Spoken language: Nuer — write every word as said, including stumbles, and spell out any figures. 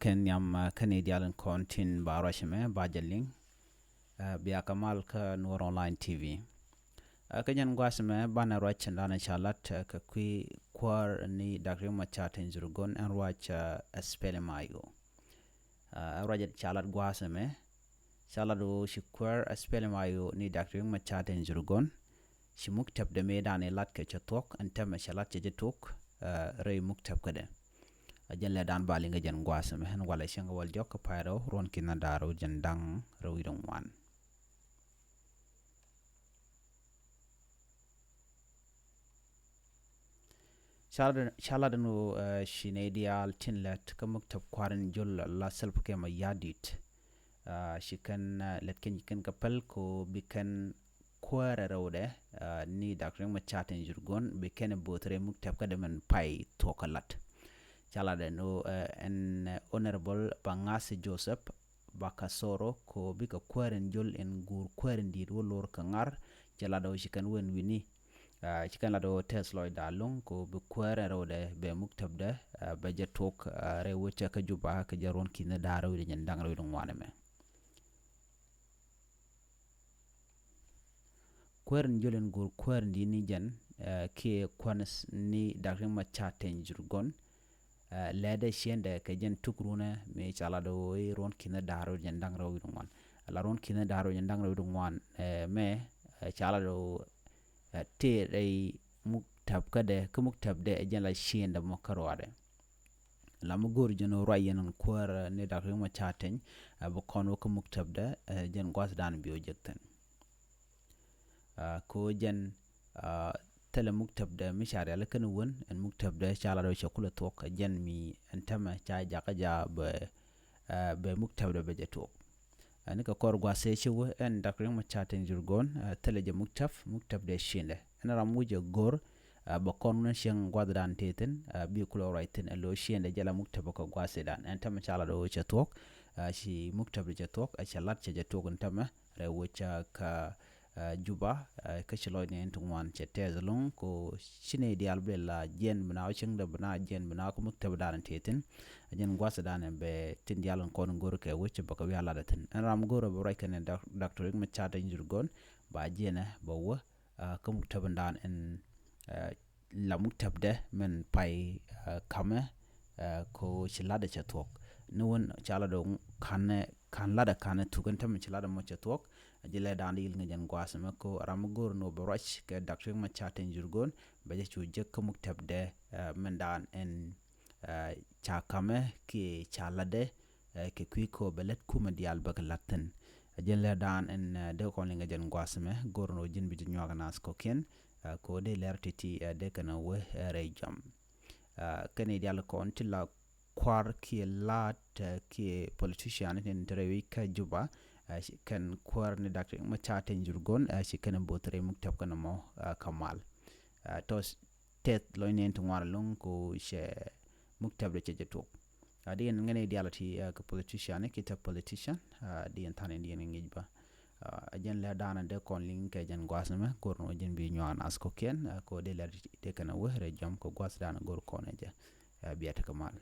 Kɛn nhiam, ah, kä nɛy diaal in kɔn tin ba ruac ɛmɛ ba jɛ liŋ, ah, bia kɛ mal kä Nuɔr Online T V. Ah, kä jɛn gua̱a̱th ɛmɛ banɛ ruac ɛn danɛ ca lat, ah, kɛ kui̱ kuäär ni Dak Riek Machar Teny Dhurgon ɛn ruac, ah, SPLM-IO. Ah, ɛn ruac ca lat gua̱a̱th ɛmɛ ca lat ɣöö ci kuäär SPLM-IO ni Dak Riek Machar Teny Dhurgon ci muktäbdɛ mëëdan i̱ lat kɛ cɛ thuɔ̱k, ɛn täämɛ cɛ lat cɛ jɛ tok, ah, rɛy muktäb kädɛ. A jɛn lɛ dan ba liŋ kɛ jɛn gua̱a̱th ɛmɛ ɛn walɛ cieŋ kɛ wäl diɔ̱k kä pay rɛw ruɔ̱n ki̱n da̱ŋ rɛw wi̱cdɛ ŋuan. Ca lat, ca lat ɛn ɣöö, eh, ci nɛy diaal tin lät kä muktäb kua̱r in jol la Salva Kiir Mayardit. Ah, ci kɛn, eh, lät kɛn ci kɛn kɛ päl kɛ ɣöö bi kɛn kuäärɛ rɛwdɛ, ah, ni Dak Riek Machar Teny Dhurgon bi kɛn ɛ bo̱o̱th rɛy muktäb kädɛ mɛn pay thuɔ̱k kä lat. Ca lat ɛn ɣöö, eh, ɛn, eh, Honorable Bangathi Joseph Bakasoro kɛ ɣöö bikɛ kuäär in jol in guur kuäär in di̱i̱t wä lor kɛ ŋa̱r. Ca lat ɣöö ci kɛn wä ɛn wi̱ni. Ah, ci kɛn lat ɣöö tɛth lɔcdɛ ɛlɔ̱ŋ kɛ ɣöö bi kuäär in rɛwdɛ bɛ muktäbdɛ, ah, bɛ jɛ tok, ah, rɛy wecä kä Juba kɛ jɛn ruɔ̱n ki̱n da̱ŋ rɛw wi̱cdɛ ŋuan ɛmɛ. Kuäär in jol in guur kuäär in di̱i̱t ni jɛn, eh, kiɛ kuäär ni Dak Riek Machar Teny Dhurgon, eh, lɛɛdɛ ciëndɛ kɛ jɛn tuk runɛ mi ca lat ɣöö i̱ ruɔ̱n ki̱n da̱ŋ rɛw wi̱cdɛ ŋuan. La ruɔ̱n ki̱n da̱ŋ rɛw wi̱cdɛ ŋuan, eh, mɛ, eh, ca lat ɣöö, eh, tëë rɛy muktäb kädɛ, kä muktäbdɛ ɛ jɛn la ciëndɛ mɔ kä ruaadɛ. La mi go̱o̱r jɛn ɣöö ruac yɛn ɛn kuäär, eh, ni Dak Riek Machar Teny, eh, bi kɔn wä kä muktäbdɛ, eh, jɛn gua̱thdan bi wä jek thi̱n. Ah, kɛ ɣöö jɛn, ah, thilɛ muktäbdɛ mi ca rialikä ni wän, ɛn muktäbdɛ ca lat ɣöö cɛ kulɛ thuɔ̱k, ɛ jɛn mi ɛn täämɛ ca jakä ja bɛ, ah, bɛ muktäbdɛ bɛ jɛ tuɔɔk. Ah, nikɛ kɔr gua̱a̱th ëë ci wä ɛn Dak Riek Machar Teny Dhurgon, ah, thilɛ jɛ muktäb, muktäbdɛ ciëndɛ. Ɛn ram wä jɛ go̱r, ah, bɛ kɔn wä ni cieŋ gua̱thdan tëë thi̱n, ah, bi kulɛ ruac thi̱n ɛ lo̱ ciëndɛ jɛ la muktäb kɛ gua̱a̱th ëëdan. Ɛn täämɛ ca lat ɣöö cɛ thuɔ̱k, ah, ci muktäbdɛ cɛ thuɔ̱k, ah, cɛ lat cɛ jɛ tuɔɔk ɛn täämɛ rɛy wecä kä, ah, Juba, ah, kä ci lɔcni in ti ŋuan cɛ tɛth ɛlɔ̱ŋ kɛ ɣöö ci nɛy diaal bi la jiɛn bi na wä cieŋdɛ bi na jiɛn bi na wä kä muktäbdan tëë thi̱n. Ɛ jɛn gua̱thdan bɛ tin diaal in kɔn go̱r kɛ wec bɛ kɛ wi̱i̱ a latdɛ thi̱n. Ɛn ram go̱r bɛ ruac kɛnɛ Dak-, Dak Riek Machar Teny Dhurgon ba jiɛnɛ bɛ wä, ah, kä muktäbdan in, ah, la muktäbdɛ mɛn pay, ah, ka̱mɛ, ah, kɛ ɣöö ci latdɛ cɛ thuɔ̱k. Ni wän ca latdɛ ka̱nɛ, ka̱n latdɛ ka̱nɛ thuk ɛn täämɛ ci latdɛ mɔ cɛ thuɔ̱k. A jɛ lɛ dan di yil ŋäc ɛn gua̱a̱th ɛmɛ kɛ ɣöö ram mi go̱o̱r ni wä bɛ ruac kɛ Dak Riek Machar Teny Dhurgon bɛ jɛ cu jek kä muktäbdɛ, ah, mɛn dan ɛn, ah, ca ka̱mɛ kiɛ ca latdɛ, eh, kɛ kui̱ kɛ ɣöö bɛ lät kumɛ diaal bɛ kɛ la̱t thi̱n. A jɛn lɛ dan ɛn, eh, dee kɔn liŋ kɛ jɛn gua̱a̱th ɛmɛ go̱o̱r ni wä ji̱n bi ji̱ nyuak naath kɔ̱kiɛn, eh, kɛ ɣöö dee lɛr ti̱ti̱, eh, dee kɛn wä, eh, rɛy jam. Ah, kɛn nɛy diaal kɔn ti la kua̱r kiɛ la̱t, eh, kiɛ politician tin te rɛy wec kä Juba, eh, ci kɛn kuäär ni Dak Riek Machar Teny Dhurgon, eh, ci kɛn bo̱o̱th rɛy muktäb kɛn mɔ, eh, kä mal. Ah, tɔ̱ tɛth lɔcni in ti ŋuan ɛlɔ̱ŋ kɛ ɣöö cɛ muktäbdɛ cɛ jɛ tuɔɔk. Ah, di ɛn ŋäc nɛy diaal ti, ah, kɛ politician kiɛ te politician, ah, di ɛn tha̱a̱ŋ in di ɛn ŋi̱i̱c bä. Ah, ɛ jɛn lɛ dan dee kɔn liŋ kɛ jɛn gua̱a̱th ɛmɛ go̱o̱r ni wä ji̱n bi nyuak naath kɔ̱kiɛn, ah, kɛ ɣöö dee lɛr dee kɛn wä rɛy jam kɛ gua̱a̱th dan go̱o̱r kɔn ɛ jɛ. Ah, bia tekɛ mal.